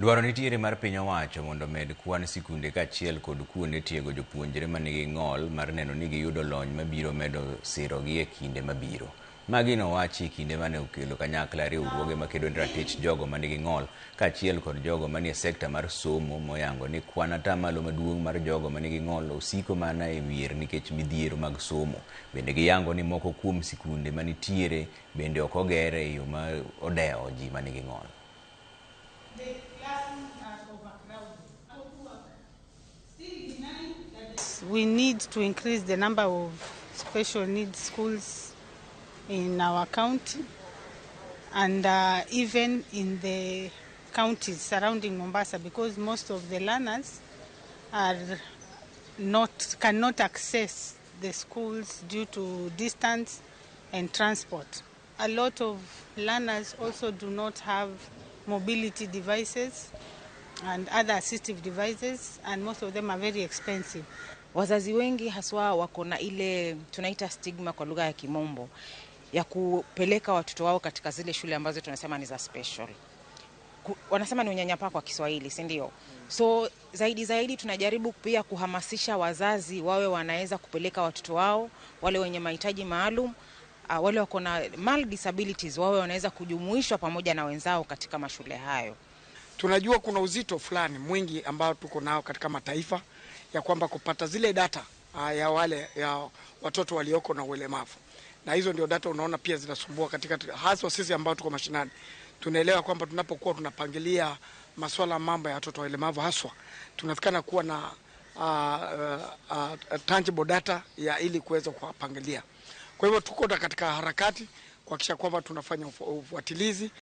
Dwaro nitiere mar piny owacho mondo omed kwan sikunde kaachiel kod kuonde tiego jopuonjre manigi ng'ol mar neno ni giyudo lony mabiro medo sirogi e kinde mabiro. Magi nowachi e kinde mane okelo kanyakla riwruoge makedo ne ratich jogo manigi ng'ol kaachiel kod jogo manie sekta mar somo moyango ni kwan atamalo maduong' mar jogo manigi ng'ol osiko mana e mier nikech midhiero mag somo. Bende giyango ni moko kuom sikunde manitiere bende ok oger e yo ma odewo ji manigi ng'ol. The classrooms are overcrowded. Still denying that we need to increase the number of special needs schools in our county and even in the counties surrounding Mombasa, because most of the learners are not cannot access the schools due to distance and transport. A lot of learners also do not have mobility devices and other assistive devices, and most of them are very expensive. Wazazi wengi haswa wako na ile tunaita stigma kwa lugha ya Kimombo ya kupeleka watoto wao katika zile shule ambazo tunasema ni za special. Wanasema ni unyanyapaa kwa Kiswahili, si ndio? So zaidi zaidi tunajaribu pia kuhamasisha wazazi wawe wanaweza kupeleka watoto wao wale wenye mahitaji maalum, wale wako na mild disabilities wawe wanaweza kujumuishwa pamoja na wenzao katika mashule hayo. Tunajua kuna uzito fulani mwingi ambao tuko nao katika mataifa ya kwamba kupata zile data ya wale ya watoto walioko na ulemavu, na hizo ndio data unaona pia zinasumbua katika, haswa sisi ambao tuko mashinani. Tunaelewa kwamba tunapokuwa tunapangilia masuala mambo ya watoto walemavu haswa tunatakikana kuwa na tangible data ya ili kuweza kuwapangilia. Kwa hivyo tuko katika harakati kuhakikisha kwamba tunafanya ufuatilizi.